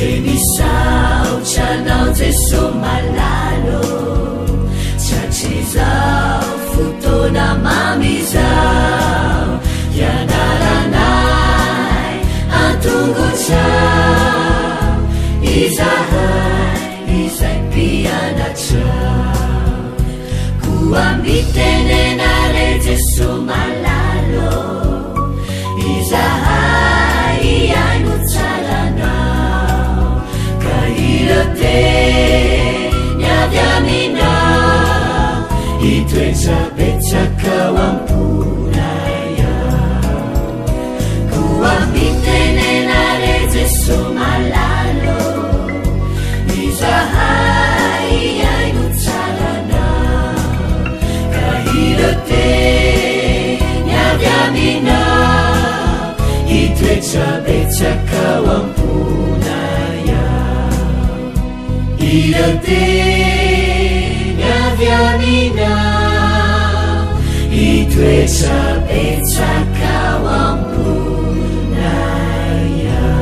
Dia misaotra anao Jeso malala ô, Tratrizao fotoana mamy izao, Hianaranay an-tongotrao, Izahay izay mpianatrao. Koa mitenena re Jeso malala ô, Izahay hihaino tsara anao, Ka ireo teny avy aminao, Hitoetra betsaka ao am-ponay ao. Koa mitenena re Jeso malala ô, Izahay hihaino tsara anao, Ka ireo teny avy aminao, Hitoetra betsaka ao am-ponay ao. Ireo teny avy aminao, Hitoetra betsaka ao am-ponay ao.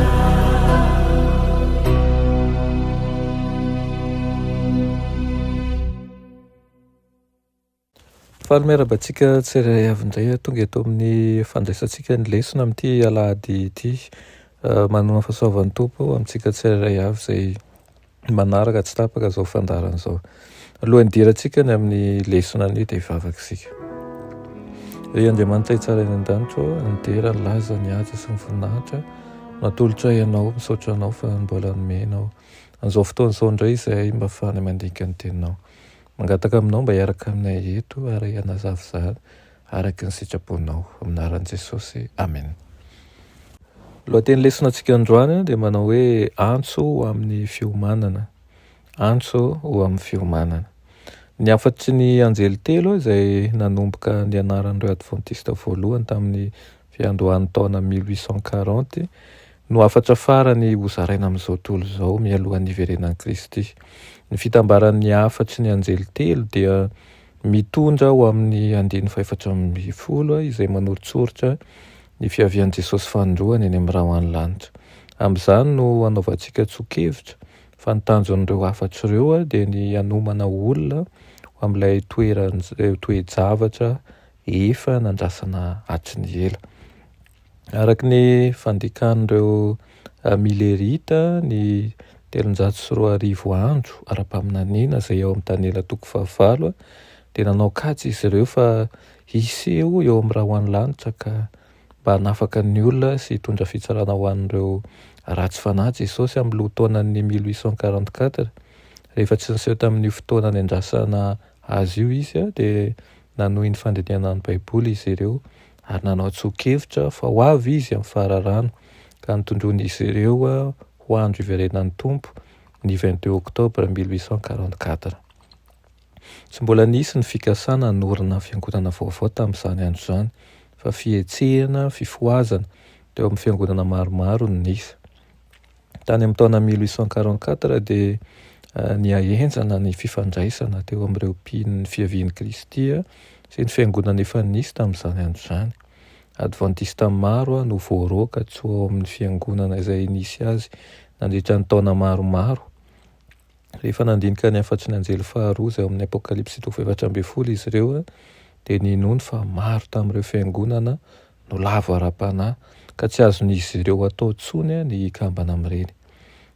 Faly miarahaba antsika tsirairay avy indray tonga eto amin'ny fandraisantsika ny lesona amin'ity alahady ity. Manana fahasoavan'ny Tompo amintsika tsirairay avy izay manaraka tsy tapaka izao fandaharana izao. Alohan'ny hidirantsika ny amin'ny lesona anio dia hivavaka isika. Ry Andriamanitra hitsara any an-danitra ô, ny dera, ny laza, ny haja sy ny voninahitra natolotray Anao, misaotra Anao fa mbola nomenao an'izao fotoana izao indray izahay mba ahafahanay mandinika ny teninao. Mangataka aminao mba hiaraka aminay eto ary hanazava izany araka ny sitraponao. Amin'ny anaran'i Jesosy. Amen. Lohateny lesona antsika androany dia manao hoe antso ho amin'ny fiomanana. Antso ho amin'ny fiomanana. Ny hafatry ny anjely telo izay nanomboka nianaran'ireo Advantista voalohany tamin'ny fiandohan'ny taona 1840 no hafatra farany hozaraina amin'izao tontolo izao mialohan'ny hiverenan'i Kristy. Ny fitambaran'ny hafatry ny anjely telo dia mitondra ho amin'ny andininy fahefatra ambinifolo izay manoritsoritra ny fiavian'i Jesosy fanindroany eny amin'ny rahon'ny lanitra. Amin'izany no hanaovantsika tsoa-kevitra fa ny tanjon'ireo hafatra ireo dia ny hanomana olona ho amin'ilay toeran- toe-javatra efa nandrasana hatry ny ela. Araka ny fandikan'ireo Millerita ny 2300 andro ara-paminaniana izay ao amin'ny Daniela toko fahavalo dia nanao kajy izy ireo fa hiseho eo amin'ny rahon'ny lanitra ka mba hanafaka ny olona sy hitondra fitsarana ho an'ireo ratsy fanahy Jesosy amin'ny lohataonan'ny 1844. Rehefa tsy niseho tamin'io fotoana niandrasana azy io izy dia nanohy ny fandinihana ny Baiboly izy ireo ary nanao tsoa-kevitra fa ho avy izy amin'ny fararano, ka notondroin'izy ireo ho andro hiverenan'ny Tompo ny 22 octobre 1844. Tsy mbola nisy ny fikasana hanorina fiangonana vaovao tamin'izany andro izany, fa fihetsehana, fifohazana, teo amin'ny fiangonana maromaro no nisy. Tany amin'ny taona 1844 dia nihahenjana ny fifandraisana teo amin'ireo mpino ny fiavian'i Kristy sy ny fiangonana efa nisy tamin'izany andro izany. Advantista maro no voaroaka tsy ho ao amin'ny fiangonana izay nisy azy nandritra ny taona maromaro. Rehefa nandinika ny hafatry ny anjely faharoa izay ao amin'ny Apokalypsy toko faha-14 izy ireo dia ninoany fa maro tamin'ireo fiangonana no lavo ara-panahy ka tsy azon'izy ireo atao intsony ny hikambana amin'ireny.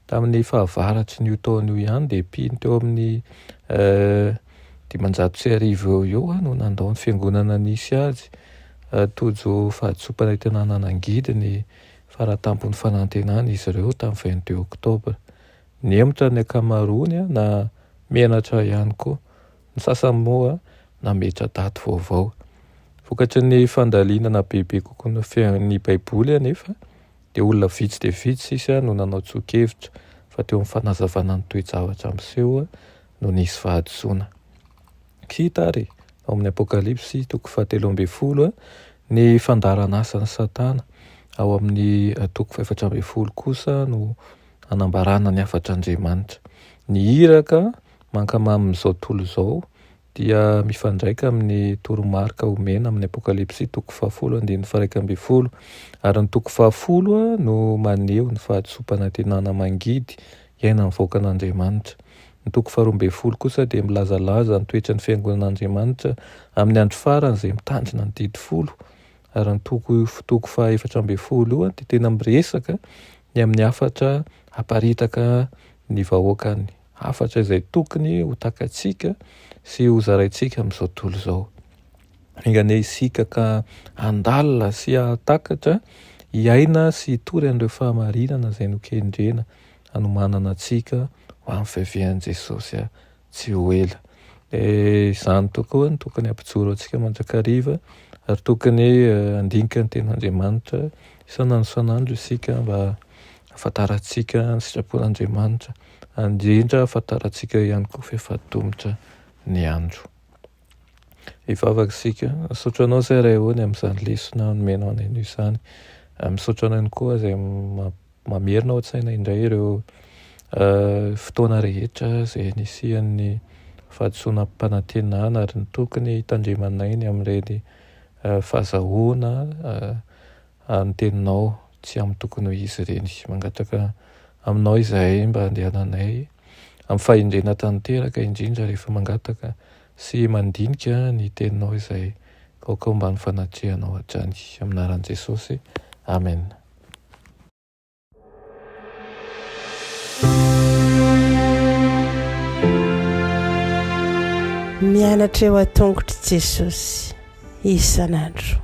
Tamin'ny fahavaratry ny io taona io ihany dia mpino teo amin'ny 1500 eo ho eo no nandao ny fiangonana nisy azy. Tojo fahadisoam-panantenana nangidy ny faratampon'ny fanantenana izy ireo tamin'ny 22 oktobra. Nihemotra ny ankamaroany na menatra ihany koa. Ny sasany moa nametra daty vaovao. Vokatry ny fandalinana bebe kokoa ny Baiboly anefa, dia olona vitsy dia vitsy sisa no nanao tsoa-kevitra fa teo amin'ny fanazavana ny toe-javatra miseho no nisy fahadisoana. Hita àry ao amin'ny Apokalypsy toko fahatelo ambinifolo ny fandaharan'asan'i Satana, ao amin'ny toko fahefatra ambinifolo kosa no anambarana ny hafatr'Andriamanitra. Ny iraka mankamamy izao tontolo izao. dia mifandraika amin'ny toromarika omena amin'ny Apokalypsy toko fahafolo andininy faha-11. Ary ny toko fahafolo no maneho ny fahadisoam-panantenana mangidy iainan'ny vahoakan'Andriamanitra. Ny toko faharoa ambin'ny folo kosa dia milazalaza ny toetran'ny fiangonan'Andriamanitra amin'ny andro farany izay mitandrina ny didy folo. Ary ny toko toko faha-14 io dia tena miresaka ny amin'ny hafatra haparitaka ny vahoakany. Hafatra izay tokony ho takatsika sy ho zaraintsika amin'izao tontolo izao. Enga anie isika ka handalina sy hahatakatra, hiaina sy hitory an'ireo fahamarinana izay nokendrena hanomanana antsika ho amin'ny fiavian'i Jesosy tsy ho ela. Izany tokoa no tokony hampijoro antsika mandrakariva ary tokony handinika ny tenin'Andriamanitra isan'andro isan'andro isika mba hahafantarantsika ny sitrapon'Andriamanitra, indrindra hahafantarantsika ihany koa fa efa antomotra ny andro. Hivavaka isika. Misaotra anao izay Ray ô ny amin'izany lesona nomenao anay anio izany. Misaotra anao ihany koa izay mamerina ao an-tsaina indray ireo fotoana rehetra izay nisian'ny fahadisoana am-panantenana ary ny tokony hitandremanay ny amin'ireny fahazahoana ny teninao tsy amin'ny tokony ho izy ireny. Mangataka aminao izahay mba handehananay amin'ny fahendrena tanteraka indrindra rehefa mangataka sy mandinika ny teninao izay aoka ho ambany fanatrehanao hatrany. Amin'ny anaran'i Jesosy. Amen. Mianatra eo an-tongotr'i Jesosy isan'andro.